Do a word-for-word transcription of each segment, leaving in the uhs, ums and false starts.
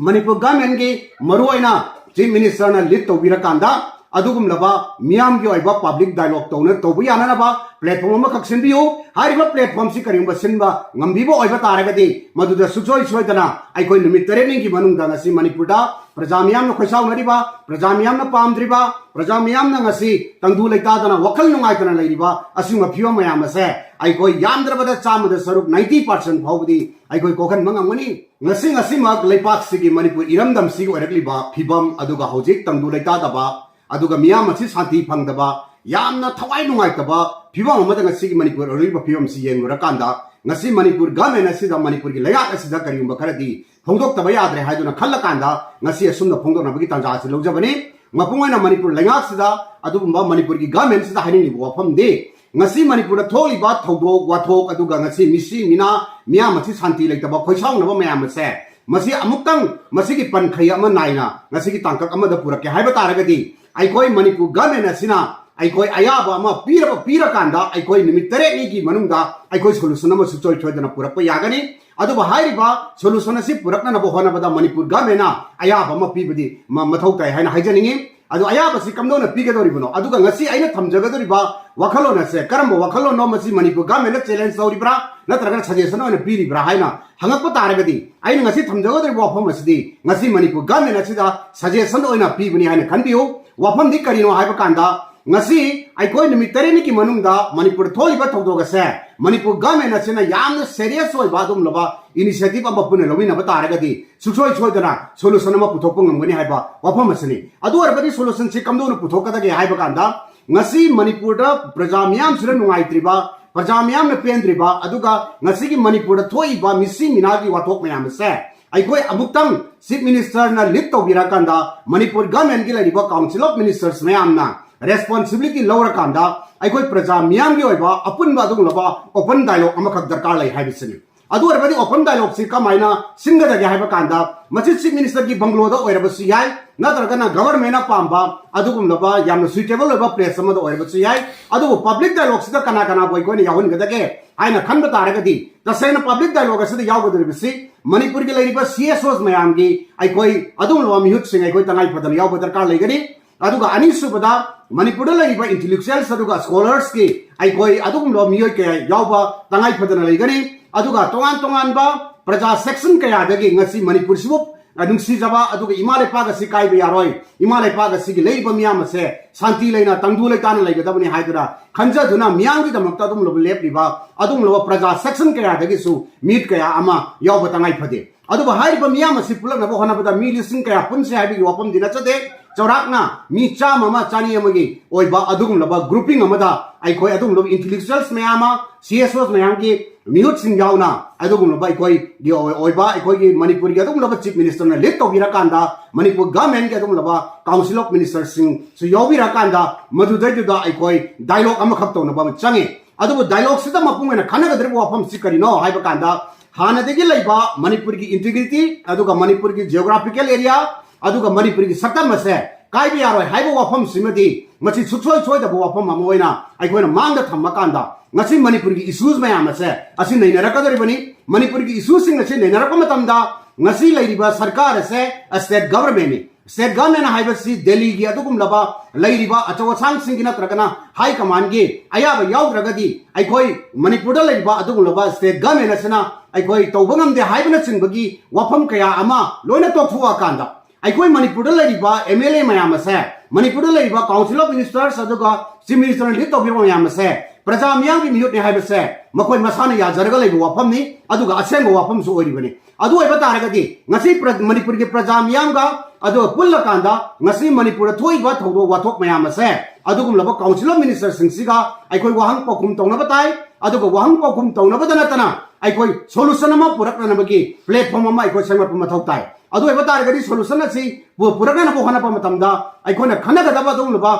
ꯃꯅꯤꯄꯨꯔ ꯒꯚꯔꯟꯃꯦꯟꯒꯤ ꯃꯔꯨꯑꯣꯏꯅ chief ꯃꯤꯅꯤꯁꯇꯔꯅ lead ꯇꯧꯕꯤꯔꯀꯥꯟꯗ ꯑꯗꯨꯒꯨꯝꯂꯕ ꯃꯤꯌꯥꯝꯒꯤ ꯑꯣꯏꯕ ꯄꯕ꯭ꯂꯤꯛ ꯗꯥꯏꯂꯣꯒ ꯇꯧꯅ ꯇꯧꯕ ꯌꯥꯅꯅꯕ ꯄ꯭ꯂꯦꯠꯐꯣꯝ ꯑꯃꯈꯛ ꯁꯤꯟꯕꯤꯌꯨ꯫ ꯍꯥꯏꯔꯤꯕ ꯄ꯭ꯂꯦꯠꯐꯣꯝꯁꯤ ꯀꯔꯤꯒꯨꯝꯕ ꯁꯤꯟꯕ ꯉꯝꯕꯤꯕ ꯑꯣꯏꯕ ꯇꯥꯔꯒꯗꯤ ꯃꯗꯨꯗ ꯁꯨꯡꯁꯣꯏ ꯁꯣꯏꯗꯅ ꯑꯩꯈꯣꯏ ꯅꯨꯃꯤꯠ ꯇꯔꯦꯠꯅꯤꯒꯤ ꯃꯅꯨꯡꯗ ꯉꯁꯤ ꯃꯅꯤꯄꯨꯔꯗ ꯄ꯭ꯔꯖꯥ ꯃꯤꯌꯥꯝꯅ ꯈꯣꯏꯁꯥꯎꯅꯔꯤꯕ, ꯄ꯭ꯔꯖꯥ ꯃꯤꯌꯥꯝꯅ ꯄꯥꯝꯗ꯭ꯔꯤꯕ, ꯄ꯭ꯔꯖꯥ ꯃꯤꯌꯥꯝꯅ ꯉꯁꯤ ꯇꯪꯗꯨ ꯂꯩꯇꯥꯗꯅ ꯋꯥꯈꯜ ꯅꯨꯡꯉꯥꯏꯇꯅ ꯂꯩꯔꯤꯕ ꯑꯁꯤꯒꯨꯝꯕ ꯐꯤꯕꯝ ꯃꯌꯥꯝ ꯑꯁꯦ ꯑꯩꯈꯣꯏ ꯌꯥꯝꯗ꯭ꯔꯕꯗ ꯆꯥꯝꯃꯗ ꯁꯔꯨꯛ, ꯅꯥꯏꯟꯇꯤ ꯄꯥꯔꯁꯦꯟ ꯐꯥꯎꯕꯗꯤ ꯑꯩꯈꯣꯏ ꯀꯣꯛꯍꯟꯕ ꯉꯝꯒꯅꯤ꯫ ꯉꯁꯤ ꯉꯁꯤꯃꯛ ꯂꯩꯄꯥꯛꯁꯤꯒꯤ ꯃꯅꯤꯄꯨꯔ ꯏꯔꯝꯗꯝꯁꯤꯒꯤ ꯑꯣꯏꯔꯛꯂꯤꯕ ꯐꯤꯕꯝ, ꯑꯗꯨꯒ ꯍꯧꯖꯤꯛ ꯇꯪꯗꯨ ꯂꯩꯇꯥꯗꯕ, ꯑꯗꯨꯒ ꯃꯤꯌꯥꯝ ꯑꯁꯤ ꯁꯥꯟꯇꯤ ꯐꯪꯗꯕ, ꯌꯥꯝꯅ ꯊꯋꯥꯏ ꯅꯨꯡꯉꯥꯏꯇꯕ ꯐꯤꯕꯝ ꯑꯃꯗ ꯉꯁꯤꯒꯤ ꯃꯅꯤꯄꯨꯔ ꯑꯣꯏꯔꯛꯂꯤꯕ ꯐꯤꯕꯝꯁꯤ ꯌꯦꯡꯂꯨꯔꯀꯥꯟꯗ ꯉꯁꯤ ꯃꯅꯤꯄꯨꯔ ꯒꯚꯔꯟꯃꯦꯟ ꯑꯁꯤꯗ, ꯃꯅꯤꯄꯨꯔꯒꯤ ꯂꯩꯉꯥꯛ ꯑꯁꯤꯗ ꯀꯔꯤꯒꯨꯝꯕ ꯈꯔꯗꯤ ꯐꯣꯡꯗꯣꯛꯇꯕ ꯌꯥꯗ꯭ꯔꯦ ꯍꯥꯏꯗꯨꯅ ꯈꯜꯂꯀꯥꯟꯗ ꯉꯁꯤ ꯑꯁꯨꯝꯅ ꯐꯣꯡꯗꯣꯛꯅꯕꯒꯤ ꯇꯥꯟꯖꯥ ꯑꯁꯤ ꯂꯧꯖꯕꯅꯤ꯫ ꯃꯄꯨꯡ ꯑꯣꯏꯅ ꯃꯅꯤꯄꯨꯔ ꯂꯩꯉꯥꯛꯁꯤꯗ ꯑꯗꯨꯒꯨꯝꯕ ꯃꯅꯤꯄꯨꯔꯒꯤ ꯒꯚꯔꯟꯃꯦꯟꯁꯤꯗ ꯍꯥꯏꯅꯤꯡꯂꯤꯕ ꯋꯥꯐꯝꯗꯤ, ꯉꯁꯤ ꯃꯅꯤꯄꯨꯔꯗ ꯊꯣꯛꯂꯤꯕ ꯊꯧꯗꯣꯛ ꯋꯥꯊꯣꯛ, ꯑꯗꯨꯒ ꯉꯁꯤ ꯃꯤꯁꯤ ꯃꯤꯅꯥ, ꯃꯤꯌꯥꯝ ꯑꯁꯤ ꯁꯥꯟꯇꯤ ꯂꯩꯇꯕ, ꯈꯣꯏꯁꯥꯎꯅꯕ ꯃꯌꯥꯝ ꯑꯁꯦ, ꯃꯁꯤ ꯑꯃꯨꯛꯇꯪ ꯃꯁꯤꯒꯤ ꯄꯟꯈꯩ ꯑꯃ ꯅꯥꯏꯅ ꯉꯁꯤꯒꯤ ꯇꯥꯡꯀꯛ ꯑꯃꯗ ꯄꯨꯔꯛꯀꯦ ꯍꯥꯏꯕ ꯇꯥꯔꯒꯗꯤ, ꯑꯩꯈꯣꯏ ꯃꯅꯤꯄꯨꯔ ꯒꯚꯔꯟꯃꯦꯟ ꯑꯁꯤꯅ ꯑꯩꯈꯣꯏ ꯑꯌꯥꯕ ꯑꯃ ꯄꯤꯔꯕ, ꯄꯤꯔꯀꯥꯟꯗ ꯑꯩꯈꯣꯏ ꯅꯨꯃꯤꯠ ꯇꯔꯦꯠꯅꯤꯒꯤ ꯃꯅꯨꯡꯗ ꯑꯩꯈꯣꯏ ꯁꯣꯂꯨꯁꯟ ꯑꯃ ꯁꯨꯡꯁꯣꯏ ꯁꯣꯏꯗꯅ ꯄꯨꯔꯛꯄ ꯌꯥꯒꯅꯤ꯫ ꯑꯗꯨꯕꯨ ꯍꯥꯏꯔꯤꯕ ꯁꯣꯂꯨꯁꯟ ꯑꯁꯤ ꯄꯨꯔꯛꯅꯅꯕ ꯍꯣꯠꯅꯕꯗ ꯃꯅꯤꯄꯨꯔ ꯒꯚꯔꯟꯃꯦꯟꯅ ꯑꯌꯥꯕ ꯑꯃ ꯄꯤꯕꯗꯤ ꯃ-, ꯃꯊꯧ ꯇꯥꯏ ꯍꯥꯏꯅ ꯍꯥꯏꯖꯅꯤꯡꯉꯤ꯫ ꯑꯗꯣ ꯑꯌꯥꯕꯁꯤ ꯀꯝꯗꯧꯅ ꯄꯤꯒꯗꯧꯔꯤꯕꯅꯣ? ꯑꯗꯨꯒ ꯉꯁꯤ ꯑꯩꯅ ꯊꯝꯖꯒꯗꯧꯔꯤꯕ ꯋꯥꯈꯜꯂꯣꯟ ꯑꯁꯦ ꯀꯔꯝꯕ ꯋꯥꯈꯜꯂꯣꯟꯅꯣ? ꯃꯁꯤ ꯃꯅꯤꯄꯨꯔ ꯒꯚꯔꯟꯃꯦꯟꯅ ꯆꯦꯂꯦꯟꯖ ꯇꯧꯔꯤꯕ꯭ꯔꯥ, ꯅꯠꯇ꯭ꯔꯒꯅ ꯁꯖꯦꯁꯟ ꯑꯣꯏꯅ ꯄꯤꯔꯤꯕ꯭ꯔꯥ ꯍꯥꯏꯅ ꯍꯪꯉꯛꯄ ꯇꯥꯔꯒꯗꯤ, ꯑꯩꯅ ꯉꯁꯤ ꯊꯝꯖꯒꯗꯧꯔꯤꯕ ꯋꯥꯐꯝ ꯑꯁꯤꯗꯤ ꯉꯁꯤ ꯃꯅꯤꯄꯨꯔ ꯒꯚꯔꯟꯃꯦꯟ ꯑꯁꯤꯗ ꯁꯖꯦꯁꯟ ꯑꯣꯏꯅ ꯄꯤꯕꯅꯤ ꯍꯥꯏꯅ ꯈꯟꯕꯤꯌꯨ꯫ ꯋꯥꯐꯝꯗꯤ ꯀꯔꯤꯅꯣ ꯍꯥꯏꯕ ꯀꯥꯟꯗ, ꯉꯁꯤ ꯑꯩꯈꯣꯏ ꯅꯨꯃꯤꯠ ꯇꯔꯦꯠꯅꯤꯒꯤ ꯃꯅꯨꯡꯗ ꯃꯅꯤꯄꯨꯔꯗ ꯊꯣꯛꯂꯤꯕ ꯊꯧꯗꯣꯛ ꯑꯁꯦ ꯃꯅꯤꯄꯨꯔ ꯒꯚꯔꯟꯃꯦꯟ ꯑꯁꯤꯅ ꯌꯥꯝꯅ ꯁꯦꯔꯤꯌꯁ ꯑꯣꯏꯕ ꯑꯗꯨꯒꯨꯝꯂꯕ ꯏꯅꯤꯁꯤꯌꯦꯇꯤꯚ ꯑꯃ ꯄꯨꯟꯅ ꯂꯧꯃꯤꯟꯅꯕ ꯇꯥꯔꯒꯗꯤ ꯁꯨꯡꯁꯣꯏ ꯁꯣꯏꯗꯅ ꯁꯣꯂꯨꯁꯟ ꯑꯃ ꯄꯨꯊꯣꯛꯄ ꯉꯝꯒꯅꯤ ꯍꯥꯏꯕ ꯋꯥꯐꯝ ꯑꯁꯤꯅꯤ꯫ ꯑꯗꯨ ꯑꯣꯏꯔꯕꯗꯤ ꯁꯣꯂꯨꯁꯟꯁꯤ ꯀꯝꯗꯧꯅ ꯄꯨꯊꯣꯛꯀꯗꯒꯦ ꯍꯥꯏꯕ ꯀꯥꯟꯗ, ꯉꯁꯤ ꯃꯅꯤꯄꯨꯔꯗ ꯄ꯭ꯔꯖꯥ ꯃꯤꯌꯥꯝꯁꯤꯅ ꯅꯨꯡꯉꯥꯏꯇ꯭ꯔꯤꯕ, ꯄ꯭ꯔꯖꯥ ꯃꯤꯌꯥꯝꯅ ꯄꯦꯟꯗ꯭ꯔꯤꯕ, ꯑꯗꯨꯒ ꯉꯁꯤꯒꯤ ꯃꯅꯤꯄꯨꯔꯗ ꯊꯣꯛꯏꯕ ꯃꯤꯁꯤ ꯃꯤꯅꯥꯒꯤ ꯋꯥꯊꯣꯛ ꯃꯌꯥꯝ ꯑꯁꯦ ꯑꯩꯈꯣꯏ ꯑꯃꯨꯛꯇꯪ ꯆꯤꯐ ꯃꯤꯅꯤꯁꯇꯔꯅ ꯂꯤꯗ ꯇꯧꯕꯤꯔꯀꯥꯟꯗ, ꯃꯅꯤꯄꯨꯔ ꯒꯚꯔꯟꯃꯦꯟꯒꯤ ꯂꯩꯔꯤꯕ ꯀꯥꯎꯟꯁꯤꯜ ꯑꯣꯐ ꯃꯤꯅꯤꯁꯇꯔꯁ ꯃꯌꯥꯝꯅ ꯔꯦꯁꯄꯣꯟꯁꯤꯕꯤꯂꯤꯇꯤ ꯂꯧꯔꯀꯥꯟꯗ, ꯑꯩꯈꯣꯏ ꯄ꯭ꯔꯖꯥ ꯃꯤꯌꯥꯝꯒꯤ ꯑꯣꯏꯕ ꯑꯄꯨꯟꯕ ꯑꯗꯨꯒꯨꯝꯂꯕ ꯑꯣꯄꯟ ꯗꯥꯏꯂꯣꯒ ꯑꯃꯈꯛ ꯗꯔꯀꯥꯔ ꯂꯩ ꯍꯥꯏꯕꯁꯤꯅꯤ꯫ ꯑꯗꯨ ꯑꯣꯏꯔꯕꯗꯤ open dialogue ꯁꯤ ꯀꯃꯥꯏꯅ ꯁꯤꯟꯒꯗꯒꯦ ꯍꯥꯏꯕ ꯀꯥꯟꯗ, ꯃꯁꯤ Chief Minister ꯒꯤ bungalow ꯗ ꯑꯣꯏꯔꯕꯁꯨ ꯌꯥꯏ, ꯅꯠꯇ꯭ꯔꯒꯅ government ꯅ ꯄꯥꯝꯕ ꯑꯗꯨꯒꯨꯝꯂꯕ ꯌꯥꯝꯅ suitable ꯑꯣꯏꯕ place ꯑꯃꯗ ꯑꯣꯏꯔꯕꯁꯨ ꯌꯥꯏ꯫ ꯑꯗꯨꯕꯨ public dialogue ꯁꯤꯗ ꯀꯅꯥ ꯀꯅꯥꯕꯨ ꯑꯩꯈꯣꯏꯅ ꯌꯥꯎꯍꯟꯒꯗꯒꯦ ꯍꯥꯏꯅ ꯈꯟꯕ ꯇꯥꯔꯒꯗꯤ, ꯇꯁꯦꯡꯅ public dialogue ꯑꯁꯤꯗ ꯌꯥꯎꯒꯗꯧꯔꯤꯕꯁꯤ ꯃꯅꯤꯄꯨꯔꯒꯤ ꯂꯩꯔꯤꯕ C S Os ꯃꯌꯥꯝꯒꯤ ꯑꯩꯈꯣꯏ ꯑꯗꯨꯒꯨꯝꯂꯕ ꯃꯤꯍꯨꯠꯁꯤꯡ ꯑꯩꯈꯣꯏ ꯇꯉꯥꯏ ꯐꯗꯅ ꯌꯥꯎꯕ ꯗꯔꯀꯥꯔ ꯂꯩꯒꯅꯤ꯫ ꯑꯗꯨꯒ ꯑꯅꯤꯁꯨꯕꯗ, ꯃꯅꯤꯄꯨꯔꯗ ꯂꯩꯔꯤꯕ intellectuals ꯑꯗꯨꯒ scholars ꯀꯤ ꯑꯩꯈꯣꯏ ꯑꯗꯨꯒꯨꯝꯂꯕ ꯃꯤꯑꯣꯏ ꯀꯌꯥ ꯌꯥꯎꯕ ꯇꯉꯥꯏ ꯐꯗꯅ ꯂꯩꯒꯅꯤ꯫ ꯑꯗꯨꯒ ꯇꯣꯉꯥꯟ ꯇꯣꯉꯥꯟꯕ ꯄ꯭ꯔꯖꯥ section ꯀꯌꯥꯗꯒꯤ ꯉꯁꯤ ꯃꯅꯤꯄꯨꯔꯁꯤꯕꯨ ꯅꯨꯡꯁꯤꯖꯕ, ꯑꯗꯨꯒ ꯏꯃꯥ ꯂꯩꯄꯥꯛ ꯑꯁꯤ ꯀꯥꯏꯕ ꯌꯥꯔꯣꯏ, ꯏꯃꯥ ꯂꯩꯄꯥꯛ ꯑꯁꯤꯒꯤ ꯂꯩꯔꯤꯕ ꯃꯤꯌꯥꯝ ꯑꯁꯦ ꯁꯥꯟꯇꯤ ꯂꯩꯅ ꯇꯪꯗꯨ ꯂꯩꯇꯥꯅ ꯂꯩꯒꯗꯕꯅꯤ ꯍꯥꯏꯗꯨꯅ ꯈꯟꯖꯗꯨꯅ ꯃꯤꯌꯥꯝꯒꯤꯗꯃꯛꯇ ꯑꯗꯨꯒꯨꯝꯂꯕ ꯂꯦꯞꯂꯤꯕ ꯑꯗꯨꯒꯨꯝꯂꯕ ꯄ꯭ꯔꯖꯥ section ꯀꯌꯥꯗꯒꯤꯁꯨ ꯃꯤꯍꯨꯠ ꯀꯌꯥ ꯑꯃ ꯌꯥꯎꯕ ꯇꯉꯥꯏ ꯐꯗꯦ꯫ ꯑꯗꯨꯕꯨ ꯍꯥꯏꯔꯤꯕ ꯃꯤꯌꯥꯝ ꯑꯁꯤ ꯄꯨꯜꯂꯛꯅꯕ ꯍꯣꯠꯅꯕꯗ ꯃꯤ ꯂꯤꯁꯤꯡ ꯀꯌꯥ ꯄꯨꯟꯁꯤ ꯍꯥꯏꯕꯒꯤ ꯋꯥꯐꯝꯗꯤ ꯅꯠꯆꯗꯦ꯫ ꯆꯥꯎꯔꯥꯛꯅ ꯃꯤ ꯆꯥꯝꯃ ꯑꯃ, ꯆꯅꯤ ꯑꯃꯒꯤ ꯑꯣꯏꯕ ꯑꯗꯨꯒꯨꯝꯂꯕ grouping ꯑꯃꯗ ꯑꯩꯈꯣꯏ ꯑꯗꯨꯒꯨꯝꯂꯕ intellectuals ꯃꯌꯥꯝ ꯑꯃ, C S Os ꯃꯌꯥꯝꯒꯤ ꯃꯤꯍꯨꯠꯁꯤꯡ ꯌꯥꯎꯅ ꯑꯗꯨꯒꯨꯝꯂꯕ ꯑꯩꯈꯣꯏꯒꯤ ꯑꯣꯏ-, ꯑꯣꯏꯕ ꯑꯩꯈꯣꯏꯒꯤ ꯃꯅꯤꯄꯨꯔꯒꯤ ꯑꯗꯨꯒꯨꯝꯂꯕ Chief Minister ꯅ lead ꯇꯧꯕꯤꯔꯀꯥꯟꯗ, ꯃꯅꯤꯄꯨꯔ government ꯀꯤ ꯑꯗꯨꯒꯨꯝꯂꯕ Council of Ministers ꯁꯤꯡꯁꯨ ꯌꯥꯎꯕꯤꯔꯀꯥꯟꯗ, ꯃꯗꯨꯗꯩꯗꯨꯗ ꯑꯩꯈꯣꯏ dialogue ꯑꯃꯈꯛ ꯇꯧꯅꯕ ꯑꯃ ꯆꯪꯉꯤ꯫ ꯑꯗꯨꯕꯨ dialogue ꯁꯤꯗ ꯃꯄꯨꯡ ꯑꯣꯏꯅ ꯈꯟꯅꯒꯗꯧꯔꯤꯕ ꯋꯥꯐꯝꯁꯤ ꯀꯔꯤꯅꯣ ꯍꯥꯏꯕ ꯀꯥꯟꯗ, ꯍꯥꯟꯅꯗꯒꯤ ꯂꯩꯕ ꯃꯅꯤꯄꯨꯔꯒꯤ integrity, ꯑꯗꯨꯒ ꯃꯅꯤꯄꯨꯔꯒꯤ geographical area, ꯑꯗꯨꯒ ꯃꯅꯤꯄꯨꯔꯒꯤ ꯁꯛꯇꯝ ꯑꯁꯦ ꯀꯥꯏꯕ ꯌꯥꯔꯣꯏ ꯍꯥꯏꯕ ꯋꯥꯐꯝꯁꯤꯃꯗꯤ ꯃꯁꯤ ꯁꯨꯡꯁꯣꯏ ꯁꯣꯏꯗꯕ ꯋꯥꯐꯝ ꯑꯃ ꯑꯣꯏꯅ ꯑꯩꯈꯣꯏꯅ ꯃꯥꯡꯗ ꯊꯝꯃꯀꯥꯟꯗ, ꯉꯁꯤ ꯃꯅꯤꯄꯨꯔꯒꯤ issues ꯃꯌꯥꯝ ꯑꯁꯦ ꯑꯁꯤ ꯅꯩꯅꯔꯛꯀꯗꯧꯔꯤꯕꯅꯤ꯫ ꯃꯅꯤꯄꯨꯔꯒꯤ issues ꯁꯤꯡ ꯑꯁꯤ ꯅꯩꯅꯔꯛꯄ ꯃꯇꯝꯗ, ꯉꯁꯤ ꯂꯩꯔꯤꯕ ꯁꯔꯀꯥꯔ ꯑꯁꯦ state government ꯅꯤ꯫ State government ꯍꯥꯏꯕꯁꯤ ꯗꯦꯜꯂꯤꯒꯤ ꯑꯗꯨꯒꯨꯝꯂꯕ ꯂꯩꯔꯤꯕ ꯑꯆꯧ ꯑꯁꯥꯡꯁꯤꯡꯒꯤ ꯅꯠꯇ꯭ꯔꯒꯅ high command ꯀꯤ ꯑꯌꯥꯕ ꯌꯥꯎꯗ꯭ꯔꯒꯗꯤ, ꯑꯩꯈꯣꯏ ꯃꯅꯤꯄꯨꯔꯗ ꯂꯩꯔꯤꯕ ꯑꯗꯨꯒꯨꯝꯂꯕ state government ꯑꯁꯤꯅ ꯑꯩꯈꯣꯏ ꯇꯧꯕ ꯉꯝꯗꯦ ꯍꯥꯏꯕꯅꯆꯤꯡꯕꯒꯤ ꯋꯥꯐꯝ ꯀꯌꯥ ꯑꯃ ꯂꯣꯏꯅ ꯇꯣꯛꯊꯣꯛꯑꯀꯥꯟꯗ, ꯑꯩꯈꯣꯏ ꯃꯅꯤꯄꯨꯔꯗ ꯂꯩꯔꯤꯕ M L A ꯃꯌꯥꯝ ꯑꯁꯦ, ꯃꯅꯤꯄꯨꯔꯗ ꯂꯩꯔꯤꯕ Council of Ministers ꯑꯗꯨꯒ Chief Minister ꯅ lead ꯇꯧꯕꯤꯕ ꯃꯌꯥꯝ ꯑꯁꯦ ꯄ꯭ꯔꯖꯥ ꯃꯤꯌꯥꯝꯒꯤ ꯃꯤꯍꯨꯠꯅꯤ ꯍꯥꯏꯕꯁꯦ ꯃꯈꯣꯏ ꯃꯁꯥꯅ ꯌꯥꯖꯔꯒ ꯂꯩꯕ ꯋꯥꯐꯝꯅꯤ, ꯑꯗꯨꯒ ꯑꯁꯦꯡꯕ ꯋꯥꯐꯝꯁꯨ ꯑꯣꯏꯔꯤꯕꯅꯤ꯫ ꯑꯗꯨ ꯑꯣꯏꯕ ꯇꯥꯔꯒꯗꯤ, ꯉꯁꯤ ꯄ꯭ꯔ-, ꯃꯅꯤꯄꯨꯔꯒꯤ ꯄ꯭ꯔꯖꯥ ꯃꯤꯌꯥꯝꯒ ꯑꯗꯨꯒ ꯄꯨꯜꯂꯀꯥꯟꯗ ꯉꯁꯤ ꯃꯅꯤꯄꯨꯔꯗ ꯊꯣꯛꯏꯕ ꯊꯧꯗꯣꯛ ꯋꯥꯊꯣꯛ ꯃꯌꯥꯝ ꯑꯁꯦ ꯑꯗꯨꯒꯨꯝꯂꯕ Council of Ministers ꯁꯤꯡꯁꯤꯒ ꯑꯩꯈꯣꯏ ꯋꯥꯍꯪ ꯄꯥꯎꯈꯨꯝ ꯇꯧꯅꯕ ꯇꯥꯏ꯫ ꯑꯗꯨꯒ ꯋꯥꯍꯪ ꯄꯥꯎꯈꯨꯝ ꯇꯧꯅꯕꯗ ꯅꯠꯇꯅ, ꯑꯩꯈꯣꯏ solution ꯑꯃ ꯄꯨꯔꯛꯅꯅꯕꯒꯤ platform ꯑꯃ ꯑꯩꯈꯣꯏ ꯁꯦꯝꯒꯠꯄ ꯃꯊꯧ ꯇꯥꯏ꯫ ꯑꯗꯨ ꯑꯣꯏꯕ ꯇꯥꯔꯒꯗꯤ, solution ꯑꯁꯤ ꯄꯨ-, ꯄꯨꯔꯛꯅꯅꯕ ꯍꯣꯠꯅꯕ ꯃꯇꯝꯗ, ꯑꯩꯈꯣꯏꯅ ꯈꯟꯅꯒꯗꯕ ꯑꯗꯨꯒꯨꯝꯂꯕ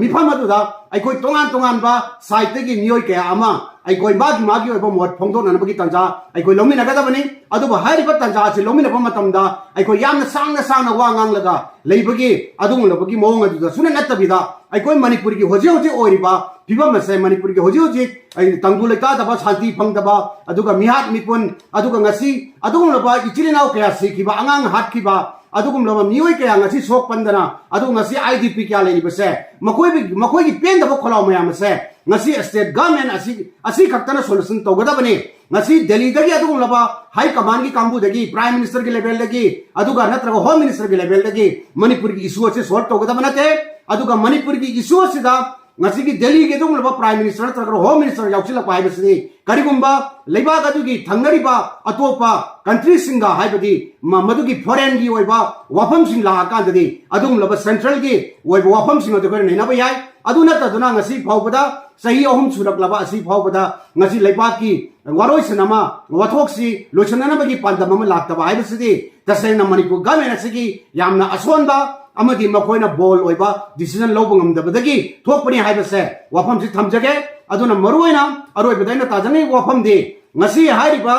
ꯃꯤꯐꯝ ꯑꯗꯨꯗ ꯑꯩꯈꯣꯏ ꯇꯣꯉꯥꯟ ꯇꯣꯉꯥꯟꯕ side ꯇꯒꯤ ꯃꯤꯑꯣꯏ ꯀꯌꯥ ꯑꯃ ꯑꯩꯈꯣꯏ ꯃꯥꯒꯤ ꯃꯥꯒꯤ ꯑꯣꯏꯕ ꯃꯣꯠ ꯐꯣꯡꯗꯣꯛꯅꯅꯕꯒꯤ ꯇꯥꯟꯖꯥ ꯑꯩꯈꯣꯏ ꯂꯧꯃꯤꯟꯅꯒꯗꯕꯅꯤ꯫ ꯑꯗꯨꯕꯨ ꯍꯥꯏꯔꯤꯕ ꯇꯥꯟꯖꯥ ꯑꯁꯤ ꯂꯧꯃꯤꯟꯅꯕ ꯃꯇꯝꯗ ꯑꯩꯈꯣꯏ ꯌꯥꯝꯅ ꯁꯥꯡꯅ ꯁꯥꯡꯅ ꯋꯥ ꯉꯥꯡꯂꯒ ꯂꯩꯕꯒꯤ ꯑꯗꯨꯒꯨꯝꯂꯕꯒꯤ ꯃꯑꯣꯡ ꯑꯗꯨꯗ ꯁꯨꯅ ꯅꯠꯇꯕꯤꯗ, ꯑꯩꯈꯣꯏ ꯃꯅꯤꯄꯨꯔꯒꯤ ꯍꯧꯖꯤꯛ ꯍꯧꯖꯤꯛ ꯑꯣꯏꯔꯤꯕ ꯐꯤꯕꯝ ꯑꯁꯦ, ꯃꯅꯤꯄꯨꯔꯒꯤ ꯍꯧꯖꯤꯛ ꯍꯧꯖꯤꯛ ꯑꯩ ꯇꯪꯗꯨ ꯂꯩꯇꯥꯗꯕ, ꯁꯥꯟꯇꯤ ꯐꯪꯗꯕ, ꯑꯗꯨꯒ ꯃꯤꯍꯥꯠ ꯃꯤꯄꯨꯟ, ꯑꯗꯨꯒ ꯉꯁꯤ ꯑꯗꯨꯒꯨꯝꯂꯕ ꯏꯆꯤꯜ ꯏꯅꯥꯎ ꯀꯌꯥ ꯁꯤꯈꯤꯕ, ꯑꯉꯥꯡ ꯍꯥꯠꯈꯤꯕ, ꯑꯗꯨꯒꯨꯝꯂꯕ ꯃꯤꯑꯣꯏ ꯀꯌꯥ ꯉꯁꯤ ꯁꯣꯛ ꯄꯟꯗꯅ, ꯑꯗꯨ ꯉꯁꯤ ꯑꯥꯏ ꯗꯤ ꯄꯤ ꯀꯌꯥ ꯂꯩꯔꯤꯕꯁꯦ, ꯃꯈꯣꯏꯒꯤ, ꯃꯈꯣꯏꯒꯤ ꯄꯦꯟꯗꯕ ꯈꯣꯜꯂꯥꯎ ꯃꯌꯥꯝ ꯑꯁꯦ ꯉꯁꯤ state government ꯑꯁꯤ, ꯑꯁꯤ ꯈꯛꯇꯅ solution ꯇꯧꯒꯗꯕꯅꯤ꯫ ꯉꯁꯤ ꯗꯦꯜꯂꯤꯗꯒꯤ ꯑꯗꯨꯒꯨꯝꯂꯕ high commandꯒꯤ ꯀꯥꯡꯕꯨꯗꯒꯤ, Prime Ministerꯒꯤ levelꯗꯒꯤ, ꯑꯗꯨꯒ ꯅꯠꯇ꯭ꯔꯒ Home Ministerꯒꯤ levelꯗꯒꯤ ꯃꯅꯤꯄꯨꯔꯒꯤ issue ꯑꯁꯤ solve ꯇꯧꯒꯗꯕ ꯅꯠꯇꯦ꯫ ꯑꯗꯨꯒ ꯃꯅꯤꯄꯨꯔꯒꯤ issue ꯑꯁꯤꯗ ꯉꯁꯤꯒꯤ ꯗꯦꯜꯂꯤꯒꯤ ꯑꯗꯨꯒꯨꯝꯂꯕ Prime Minister ꯅꯠꯇ꯭ꯔꯒ Home Minister ꯌꯥꯎꯁꯤꯜꯂꯛꯄ ꯍꯥꯏꯕꯁꯤꯗꯤ, ꯀꯔꯤꯒꯨꯝꯕ ꯂꯩꯕꯥꯛ ꯑꯗꯨꯒꯤ ꯊꯪꯅꯔꯤꯕ ꯑꯇꯣꯞꯄ countryꯁꯤꯡꯒ, ꯍꯥꯏꯕꯗꯤ ꯃ-, ꯃꯗꯨꯒꯤ foreignꯒꯤ ꯑꯣꯏꯕ ꯋꯥꯐꯝꯁꯤꯡ ꯂꯥꯛꯑꯀꯥꯟꯗꯗꯤ, ꯑꯗꯨꯒꯨꯝꯂꯕ centralꯒꯤ ꯑꯣꯏꯕ ꯋꯥꯐꯝꯁꯤꯡ ꯑꯗꯨ ꯑꯩꯈꯣꯏꯅ ꯅꯩꯅꯕ ꯌꯥꯏ꯫ ꯑꯗꯨ ꯅꯠꯇꯗꯨꯅ ꯉꯁꯤ ꯐꯥꯎꯕꯗ, ꯆꯍꯤ ꯑꯍꯨꯝ ꯁꯨꯔꯛꯂꯕ ꯑꯁꯤ ꯐꯥꯎꯕꯗ, ꯉꯁꯤ ꯂꯩꯕꯥꯛꯀꯤ ꯋꯥꯔꯣꯏꯁꯤꯟ ꯑꯃ, ꯋꯥꯊꯣꯛꯁꯤ ꯂꯣꯏꯁꯤꯟꯅꯅꯕꯒꯤ ꯄꯥꯟꯗꯝ ꯑꯃ ꯂꯥꯛꯇꯕ ꯍꯥꯏꯕꯁꯤꯗꯤ ꯇꯁꯦꯡꯅ ꯃꯅꯤꯄꯨꯔ government ꯑꯁꯤꯒꯤ ꯌꯥꯝꯅ ꯑꯁꯣꯟꯕ ꯑꯃꯗꯤ ꯃꯈꯣꯏꯅ bold ꯑꯣꯏꯕ decision ꯂꯧꯕ ꯉꯝꯗꯕꯗꯒꯤ ꯊꯣꯛꯄꯅꯤ ꯍꯥꯏꯕꯁꯦ ꯋꯥꯐꯝꯁꯤ ꯊꯝꯖꯒꯦ꯫ ꯑꯗꯨꯅ ꯃꯔꯨꯑꯣꯏꯅ ꯑꯔꯣꯏꯕꯗ ꯑꯩꯅ ꯇꯥꯖꯅꯤꯡꯕ ꯋꯥꯐꯝꯗꯤ, ꯉꯁꯤ ꯍꯥꯏꯔꯤꯕ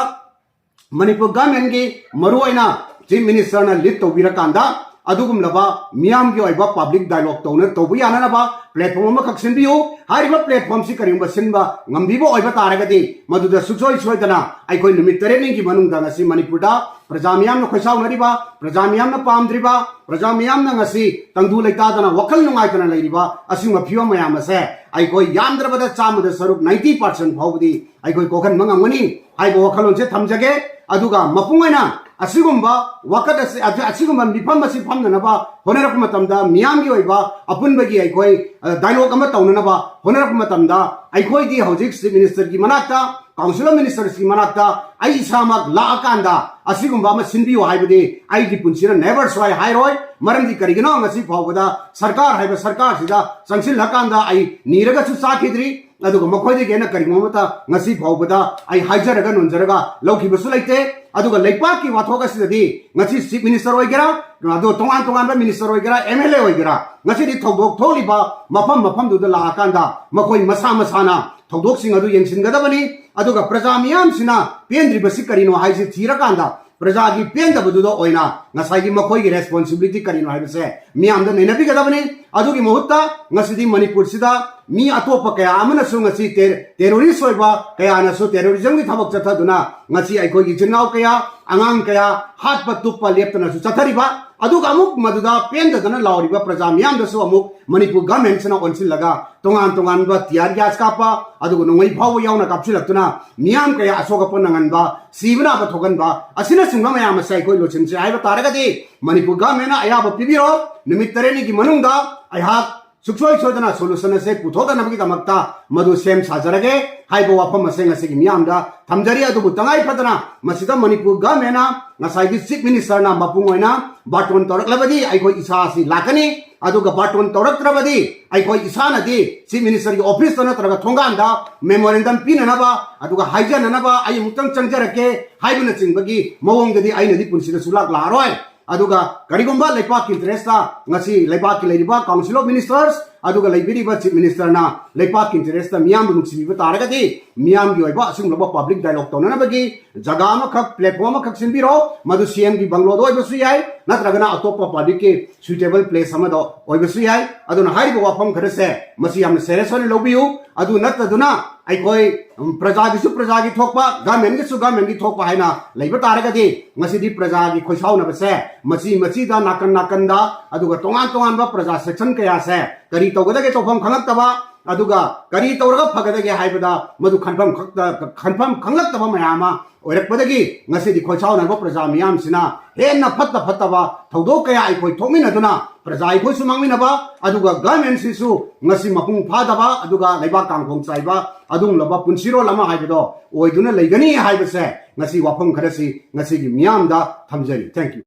ꯃꯅꯤꯄꯨꯔ governmentꯀꯤ ꯃꯔꯨꯑꯣꯏꯅ Chief Ministerꯅ lead ꯇꯧꯕꯤꯔꯀꯥꯟꯗ ꯑꯗꯨꯒꯨꯝꯂꯕ ꯃꯤꯌꯥꯝꯒꯤ ꯑꯣꯏꯕ public dialogue ꯇꯧꯅ-, ꯇꯧꯕ ꯌꯥꯅꯅꯕ platform ꯑꯃꯈꯛ ꯁꯤꯟꯕꯤꯌꯨ꯫ ꯍꯥꯏꯔꯤꯕ platformꯁꯤ ꯀꯔꯤꯒꯨꯝꯕ ꯁꯤꯟꯕ ꯉꯝꯕꯤꯕ ꯑꯣꯏꯕ ꯇꯥꯔꯒꯗꯤ, ꯃꯗꯨꯗ ꯁꯨꯡꯁꯣꯏ ꯁꯣꯏꯗꯅ ꯑꯩꯈꯣꯏ ꯅꯨꯃꯤꯠ ꯇꯔꯦꯠꯅꯤꯒꯤ ꯃꯅꯨꯡꯗ ꯉꯁꯤ ꯃꯅꯤꯄꯨꯔꯗ ꯄ꯭ꯔꯖꯥ ꯃꯤꯌꯥꯝꯅ ꯈꯣꯏꯁꯥꯎꯅꯔꯤꯕ, ꯄ꯭ꯔꯖꯥ ꯃꯤꯌꯥꯝꯅ ꯄꯥꯝꯗ꯭ꯔꯤꯕ, ꯄ꯭ꯔꯖꯥ ꯃꯤꯌꯥꯝꯅ ꯉꯁꯤ ꯇꯪꯗꯨ ꯂꯩꯇꯥꯗꯅ ꯋꯥꯈꯜ ꯅꯨꯡꯉꯥꯏꯇꯅ ꯂꯩꯔꯤꯕ ꯑꯁꯤꯒꯨꯝꯕ ꯐꯤꯕꯝ ꯃꯌꯥꯝ ꯑꯁꯦ ꯑꯩꯈꯣꯏ ꯌꯥꯝꯗ꯭ꯔꯕꯗ ꯆꯥꯝꯃꯗ ꯁꯔꯨꯛ, ninety percent ꯐꯥꯎꯕꯗꯤ ꯑꯩꯈꯣꯏ ꯀꯣꯛꯍꯟꯕ ꯉꯝꯒꯅꯤ ꯍꯥꯏꯕ ꯋꯥꯈꯜꯂꯣꯟꯁꯦ ꯊꯝꯖꯒꯦ꯫ ꯑꯗꯨꯒ ꯃꯄꯨꯡ ꯑꯣꯏꯅ ꯑꯁꯤꯒꯨꯝꯕ ꯋꯥꯀꯠ ꯑꯁꯤ, ꯑꯁꯤ-, ꯑꯁꯤꯒꯨꯝꯕ ꯃꯤꯐꯝ ꯑꯁꯤ ꯐꯝꯅꯅꯕ ꯍꯣꯠꯅꯔꯛꯄ ꯃꯇꯝꯗ, ꯃꯤꯌꯥꯝꯒꯤ ꯑꯣꯏꯕ ꯑꯄꯨꯟꯕꯒꯤ ꯑꯩꯈꯣꯏ, ꯑ, dialogue ꯑꯃ ꯇꯧꯅꯅꯕ ꯍꯣꯠꯅꯔꯛꯄ ꯃꯇꯝꯗ, ꯑꯩꯈꯣꯏꯗꯤ ꯍꯧꯖꯤꯛ Chief Ministerꯒꯤ ꯃꯅꯥꯛꯇ, Council of Ministersꯀꯤ ꯃꯅꯥꯛꯇ ꯑꯩ ꯏꯁꯥꯃꯛ ꯂꯥꯛꯑꯀꯥꯟꯗ ꯑꯁꯤꯒꯨꯝꯕ ꯑꯃ ꯁꯤꯟꯕꯤꯌꯨ ꯍꯥꯏꯕꯗꯤ ꯑꯩꯒꯤ ꯄꯨꯟꯁꯤꯗ never ꯁꯨꯡꯍꯥꯏ ꯍꯥꯏꯔꯣꯏ꯫ ꯃꯔꯝꯗꯤ ꯀꯔꯤꯒꯤꯅꯣ, ꯉꯁꯤ ꯐꯥꯎꯕꯗ ꯁꯔꯀꯥꯔ ꯍꯥꯏꯕ ꯁꯔꯀꯥꯔꯁꯤꯗ ꯆꯪꯁꯤꯜꯂꯀꯥꯟꯗ ꯑꯩ ꯅꯤꯔꯒꯁꯨ ꯆꯥꯈꯤꯗ꯭ꯔꯤ꯫ ꯑꯗꯨꯒ ꯃꯈꯣꯏꯗꯒꯤ ꯑꯩꯅ ꯀꯔꯤꯒꯨꯝꯕ ꯑꯃꯠꯇ ꯉꯁꯤ ꯐꯥꯎꯕꯗ ꯑꯩ ꯍꯥꯏꯖꯔꯒ ꯅꯣꯟꯖꯔꯒ ꯂꯧꯈꯤꯕꯁꯨ ꯂꯩꯇꯦ꯫ ꯑꯗꯨꯒ ꯂꯩꯄꯥꯛꯀꯤ ꯋꯥꯊꯣꯛ ꯑꯁꯤꯗꯗꯤ ꯉꯁꯤ Chief Minister ꯑꯣꯏꯒꯦꯔꯥ, ꯑꯗꯣ ꯇꯣꯉꯥꯟ ꯇꯣꯉꯥꯟꯕ minister ꯑꯣꯏꯒꯦꯔꯥ, M L A ꯑꯣꯏꯒꯦꯔꯥ, ꯉꯁꯤꯗꯤ ꯊꯧꯗꯣꯛ ꯊꯣꯛꯂꯤꯕ ꯃꯐꯝ ꯃꯐꯝꯗꯨꯗ ꯂꯥꯛꯑꯀꯥꯟꯗ ꯃꯈꯣꯏ ꯃꯁꯥ ꯃꯁꯥꯅ ꯊꯧꯗꯣꯛꯁꯤꯡ ꯑꯗꯨ ꯌꯦꯡꯁꯤꯟꯒꯗꯕꯅꯤ꯫ ꯑꯗꯨꯒ ꯄ꯭ꯔꯖꯥ ꯃꯤꯌꯥꯝꯁꯤꯅ ꯄꯦꯟꯗ꯭ꯔꯤꯕꯁꯤ ꯀꯔꯤꯅꯣ ꯍꯥꯏꯁꯤ ꯊꯤꯔꯀꯥꯟꯗ ꯄ꯭ꯔꯖꯥꯒꯤ ꯄꯦꯟꯗꯕꯗꯨꯗ ꯑꯣꯏꯅ ꯉꯁꯥꯏꯒꯤ ꯃꯈꯣꯏꯒꯤ responsibility ꯀꯔꯤꯅꯣ ꯍꯥꯏꯕꯁꯦ ꯃꯤꯌꯥꯝꯗ ꯅꯩꯅꯕꯤꯒꯗꯕꯅꯤ꯫ ꯑꯗꯨꯒꯤ ꯃꯍꯨꯠꯇ ꯉꯁꯤꯗꯤ ꯃꯅꯤꯄꯨꯔꯁꯤꯗ ꯃꯤ ꯑꯇꯣꯞꯄ ꯀꯌꯥ ꯑꯃꯅꯁꯨ ꯉꯁꯤ ꯇꯦ-, terrorist ꯑꯣꯏꯕ ꯀꯌꯥꯅꯁꯨ terrorismꯒꯤ ꯊꯕꯛ ꯆꯠꯊꯗꯨꯅ ꯉꯁꯤ ꯑꯩꯈꯣꯏꯒꯤ ꯏꯆꯤꯟ ꯏꯅꯥꯎ ꯀꯌꯥ, ꯑꯉꯥꯡ ꯀꯌꯥ ꯍꯥꯠꯄ ꯇꯨꯞꯄ ꯂꯦꯞꯇꯅꯁꯨ ꯆꯠꯊꯔꯤꯕ, ꯑꯗꯨꯒ ꯑꯃꯨꯛ ꯃꯗꯨꯗ ꯄꯦꯟꯗꯗꯅ ꯂꯥꯎꯔꯤꯕ ꯄ꯭ꯔꯖꯥ ꯃꯤꯌꯥꯝꯗꯁꯨ ꯑꯃꯨꯛ ꯃꯅꯤꯄꯨꯔ governmentꯁꯤꯅ ꯑꯣꯟꯁꯤꯜꯂꯒ ꯇꯣꯉꯥꯟ ꯇꯣꯉꯥꯟꯕ tear gas ꯀꯥꯞꯄ, ꯑꯗꯨꯒ ꯅꯣꯡꯃꯩ ꯐꯥꯎꯕ ꯌꯥꯎꯅ ꯀꯥꯞꯁꯤꯜꯂꯛꯇꯨꯅ ꯃꯤꯌꯥꯝ ꯀꯌꯥ ꯑꯁꯣꯛ ꯑꯄꯟ ꯅꯪꯍꯟꯕ, ꯁꯤꯕ ꯅꯥꯕ ꯊꯣꯛꯍꯟꯕ ꯑꯁꯤꯅꯆꯤꯡꯕ ꯃꯌꯥꯝ ꯑꯁꯦ ꯑꯩꯈꯣꯏ ꯂꯣꯏꯁꯤꯟꯁꯦ ꯍꯥꯏꯕ ꯇꯥꯔꯒꯗꯤ ꯃꯅꯤꯄꯨꯔ governmentꯅ ꯑꯌꯥꯕ ꯄꯤꯕꯤꯔꯣ꯫ ꯅꯨꯃꯤꯠ ꯇꯔꯦꯠꯅꯤꯒꯤ ꯃꯅꯨꯡꯗ ꯑꯩꯍꯥꯛ ꯁꯨꯡꯁꯣꯏ ꯁꯣꯏꯗꯅ solution ꯑꯁꯦ ꯄꯨꯊꯣꯛꯅꯅꯕꯒꯤꯗꯃꯛꯇ ꯃꯗꯨ ꯁꯦꯝ ꯁꯥꯖꯔꯒꯦ ꯍꯥꯏꯕ ꯋꯥꯐꯝ ꯑꯁꯦ ꯉꯁꯤꯒꯤ ꯃꯤꯌꯥꯝꯗ ꯊꯝꯖꯔꯤ꯫ ꯑꯗꯨꯕꯨ ꯇꯉꯥꯏ ꯐꯗꯅ ꯃꯁꯤꯗ ꯃꯅꯤꯄꯨꯔ governmentꯅ ꯉꯁꯥꯏꯒꯤ chief ministerꯅ ꯃꯄꯨꯡ ꯑꯣꯏꯅ ꯕꯥꯔꯇꯣꯟ ꯇꯧꯔꯛꯂꯕꯗꯤ ꯑꯩꯈꯣꯏ ꯏꯁꯥ ꯑꯁꯤ ꯂꯥꯛꯀꯅꯤ꯫ ꯑꯗꯨꯒ ꯕꯥꯔꯇꯣꯟ ꯇꯧꯔꯛꯇ꯭ꯔꯕꯗꯤ ꯑꯩꯈꯣꯏ ꯏꯁꯥꯅꯗꯤ chief ministerꯒꯤ officeꯇ ꯅꯠꯇ꯭ꯔꯒ ꯊꯣꯡꯒꯥꯟꯗ memorandum ꯄꯤꯅꯅꯕ ꯑꯗꯨꯒ ꯍꯥꯏꯖꯅꯅꯕ ꯑꯩ ꯑꯃꯨꯛꯇꯪ ꯆꯪꯖꯔꯛꯀꯦ ꯍꯥꯏꯕꯅꯆꯤꯡꯕꯒꯤ ꯃꯑꯣꯡꯗꯗꯤ ꯑꯩꯅꯗꯤ ꯄꯨꯟꯁꯤꯗ ꯁꯨꯡꯂꯥꯛ ꯂꯥꯛꯑꯔꯣꯏ꯫ ꯑꯗꯨꯒ ꯀꯔꯤꯒꯨꯝꯕ ꯂꯩꯄꯥꯛꯀꯤ interestꯇ ꯉꯁꯤ ꯂꯩꯕꯥꯛꯀꯤ ꯂꯩꯔꯤꯕ Council of Ministers ꯑꯗꯨꯒ ꯂꯩꯕꯤꯔꯤꯕ chief ministerꯅ ꯂꯩꯄꯥꯛꯀꯤ interestꯇ ꯃꯤꯌꯥꯝꯕꯨ ꯅꯨꯡꯁꯤꯕꯤꯕ ꯇꯥꯔꯒꯗꯤ ꯃꯤꯌꯥꯝꯒꯤ ꯑꯣꯏꯕ ꯑꯁꯤꯒꯨꯝꯂꯕ public dialogue ꯇꯧꯅꯅꯕꯒꯤ ꯖꯒꯥ ꯑꯃꯈꯛ, platform ꯑꯃꯈꯛ ꯁꯤꯟꯕꯤꯔꯣ꯫ ꯃꯗꯨ CMꯒꯤ ꯕꯪꯒꯂꯣꯗ ꯑꯣꯏꯕꯁꯨ ꯌꯥꯏ, ꯅꯠꯇ꯭ꯔꯒꯅ ꯑꯇꯣꯞꯄ publicꯀꯤ suitable place ꯑꯃꯗ ꯑꯣꯏꯕꯁꯨ ꯌꯥꯏ꯫ ꯑꯗꯨꯅ ꯍꯥꯏꯔꯤꯕ ꯋꯥꯐꯝ ꯈꯔꯁꯦ ꯃꯁꯤ ꯌꯥꯝꯅ serious ꯑꯣꯏꯅ ꯂꯧꯕꯤꯌꯨ꯫ ꯑꯗꯨ ꯅꯠꯇꯗꯨꯅ ꯑꯩꯈꯣꯏ, ꯎꯝ, ꯄ꯭ꯔꯖꯥꯒꯤꯁꯨ ꯄ꯭ꯔꯖꯥꯒꯤ ꯊꯣꯛꯄ, governmentꯒꯤꯁꯨ governmentꯀꯤ ꯊꯣꯛꯄ ꯍꯥꯏꯅ ꯂꯩꯕ ꯇꯥꯔꯒꯗꯤ ꯉꯁꯤꯗꯤ ꯄ꯭ꯔꯖꯥꯒꯤ ꯈꯣꯏꯁꯥꯎꯅꯕꯁꯦ ꯃꯆꯤ ꯃꯆꯤꯗ ꯅꯥꯀꯟ ꯅꯥꯀꯟꯗ, ꯑꯗꯨꯒ ꯇꯣꯉꯥꯟ ꯇꯣꯉꯥꯟꯕ ꯄ꯭ꯔꯖꯥ section ꯀꯌꯥꯁꯦ ꯀꯔꯤ ꯇꯧꯒꯗꯒꯦ ꯇꯧꯐꯝ ꯈꯪꯂꯛꯇꯕ, ꯑꯗꯨꯒ ꯀꯔꯤ ꯇꯧꯔꯒ ꯐꯒꯗꯒꯦ ꯍꯥꯏꯕꯗ ꯃꯗꯨ ꯈꯟꯐꯝ ꯈꯛꯇ, ꯈꯟꯐꯝ ꯈꯪꯂꯛꯇꯕ ꯃꯌꯥꯝ ꯑꯃ ꯑꯣꯏꯔꯛꯄꯗꯒꯤ ꯉꯁꯤꯗꯤ ꯈꯣꯏꯁꯥꯎꯅꯔꯕ ꯄ꯭ꯔꯖꯥ ꯃꯤꯌꯥꯝꯁꯤꯅ ꯍꯦꯟꯅ ꯐꯠꯇ ꯐꯠꯇꯕ ꯊꯧꯗꯣꯛ ꯀꯌꯥ ꯑꯩꯈꯣꯏ ꯊꯣꯛꯃꯤꯟꯅꯗꯨꯅ ꯄ꯭ꯔꯖꯥ ꯑꯩꯈꯣꯏꯁꯨ ꯃꯥꯡꯃꯤꯟꯅꯕ, ꯑꯗꯨꯒ governmentꯁꯤꯁꯨ ꯉꯁꯤ ꯃꯄꯨꯡ ꯐꯥꯗꯕ, ꯑꯗꯨꯒ ꯂꯩꯕꯥꯛ ꯀꯥꯡꯈꯣꯡ ꯆꯥꯏꯕ ꯑꯗꯨꯒꯨꯝꯂꯕ ꯄꯨꯟꯁꯤꯔꯣꯜ ꯑꯃ ꯍꯥꯏꯕꯗꯣ ꯑꯣꯏꯗꯨꯅ ꯂꯩꯒꯅꯤ ꯍꯥꯏꯕꯁꯦ ꯉꯁꯤ ꯋꯥꯐꯝ ꯈꯔꯁꯤ ꯉꯁꯤꯒꯤ ꯃꯤꯌꯥꯝꯗ ꯊꯝꯖꯔꯤ꯫ Thank you.